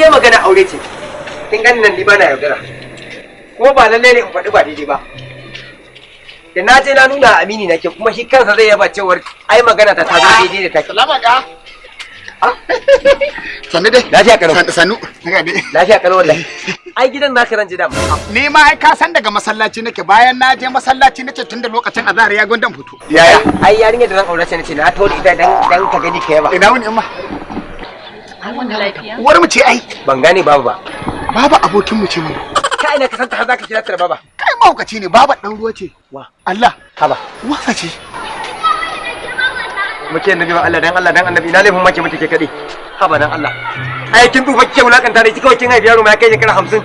Dai magana aure ce, kin ganin nan ni ba na yaudara, kuma ba lallai ne in faɗi ba daidai ba. Da na je na nuna amini na ke, kuma shi kansa zai yaba cewar ai magana ta ta zo daidai da take. Salama ka. Sannu dai. Lafiya kalau. Sannu. Haka dai. Lafiya kalau wallahi. Ai gidan naka ran ji dama. Ni ma ai ka san daga masallaci nake, bayan na je masallaci nace tunda lokacin azhar ya gondan fito. Yaya? Ai yarinyar da zan aure ce nace na tawo da ita dan ka gani ka yaba. Ina wuni amma? Lafiya. Uwar mu ce ai. Ban gane babu ba. Baba abokin mu ce mana. Ka ina ka san ta har zaka kira ta da baba? Kai mahaukaci ne, baba dan ruwa ce. Wa? Allah. Haba. Wasa ce. Muke annabi ba Allah, dan Allah dan annabi, ina laifin make muke ke kade. Haba dan Allah. Ai kin tsufa kike wulakanta ne, kika kin haifi yaro ma ya kai shekara 50.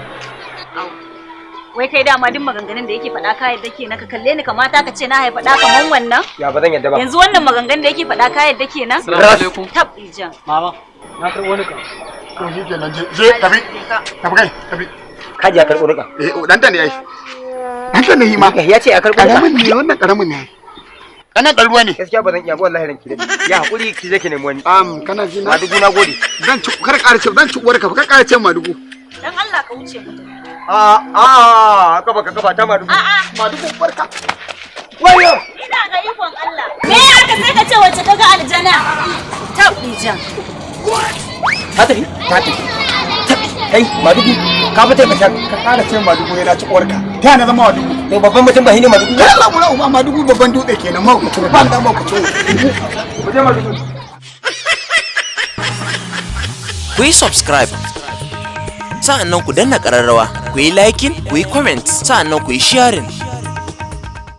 Wai kai dama duk maganganun da yake faɗa ka yadda kenan? Ka kalle ni kamata ka ce na haifa ɗa kaman wannan? Ya ba zan yadda ba. Yanzu wannan maganganun da yake faɗa ka yadda kenan? Assalamu alaikum. Tab ijan. Mama, na karɓo ni ka. To shi kenan, je je tafi. Tafi kai, tafi. Kaji ya karɓo rika. Eh, dan ta ne ai. Dan ta ne ma. Ya ce ya karɓo rika. Karamin ne wannan, karamin ne. Kanan dan ruwa ne. Gaskiya ba zan iya ba wallahi, ranki dai. Ya hakuri, ki je ki nemi wani. Kana ji na? Madugu, na gode. Zan ci kar ƙara ce, zan ci uwarka, kar ƙara ce madugu. Dan Allah ka wuce mu tafi. A a kafa ka kafa ta madugu. A'a. Madugu uwarka. Wayo. Ina ga ikon Allah. Me aka sai ka ce wacce kaga aljana? Tab ijan. Ta tafi? Ta tafi. Kai madugu, ka fita ka Ka ƙara ce madugu ne na ci uwarka. Ta na zama madugu? To babban mutum ba shine madugu. Kai Allah mura uba, madugu babban dutse kenan, mahaukaci ba da mahaukaci. Mu je madugu. Ku yi subscribe, sa'an nan ku danna ƙararrawa, ku yi liking, ku yi comment, sa'an nan ku yi sharing.